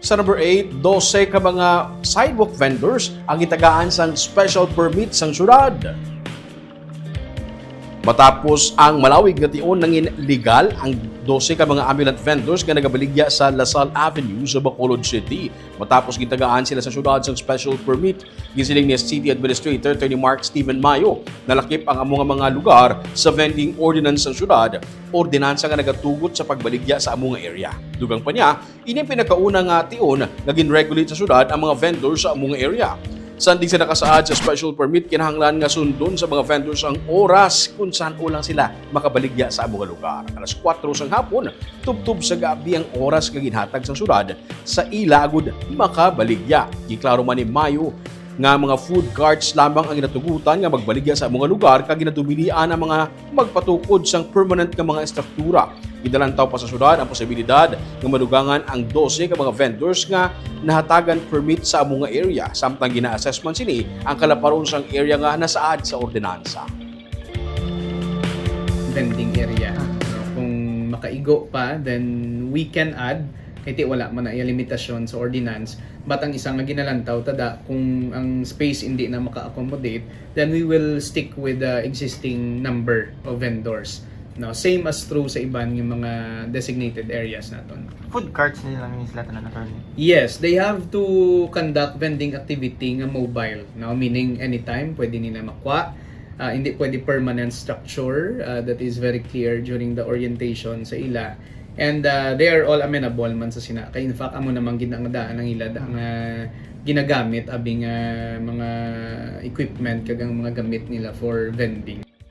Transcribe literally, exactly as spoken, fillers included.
Sa number eight, dose ka mga sidewalk vendors ang gitagaan sang special permit sang syudad. Matapos ang malawig nga tion, nangin legal ang dose ka mga ambulant vendors nga nagabaligya sa La Salle Avenue sa Bacolod City. Matapos gitagaan sila sa syudad sang special permit, gisiling ni City Administrator Attorney Mark Steven Mayo, nalakip ang amo nga mga lugar sa vending ordinance sang syudad, ordinansa nga nagatugot sa pagbaligya sa amo nga area. Dugang pa niya, ini ang pinakauna nga tion nga gin-regulate sa syudad ang mga vendor sa amo nga area. Sandig sa nakasaad sa special permit, kinahanglan nga sundon sa mga vendors ang oras kung san-o lang sila makabaligya sa amo nga lugar. Alas kuwatro sang hapon, tubtob sa gab-i ang oras nga ginhatag sang syudad sa ila agud makabaligya. Giklaro man ni Mayo nga mga food carts lamang ang ginatugutan nga magbaligya sa amo nga lugar, kag ginadumilian ang mga magpatukod sang permanent nga mga estruktura. Ginalantaw pa sa syudad ang posibilidad nga madugangan ang dose ka mga vendors nga nahatagan permit sa amo nga area, samtang gina-assess man sini ang kalaparon sang area nga nasaad sa ordinansa. Vending area. No? Kung makaigo pa, then we can add. Kay ti wala man na iya limitasyon sa ordinance. But ang isa nga ginalantaw, tada kung ang space hindi na maka-accommodate, then we will stick with the existing number of vendors. No, same as true sa iban nga mga designated areas naton. Food carts nila lang yung sila tanan, attorney. Yes, they have to conduct vending activity nga mobile, no? Meaning anytime pwede nila makuha. Ah, hindi pwede permanent structure. Ah, that is very clear during the orientation sa ila. And ah, they are all amenable man sa sina. Kay in fact, amo namang gid ang daan ang ila da- nga ginagamit abi nga mga equipment kag ang mga gamit nila for vending.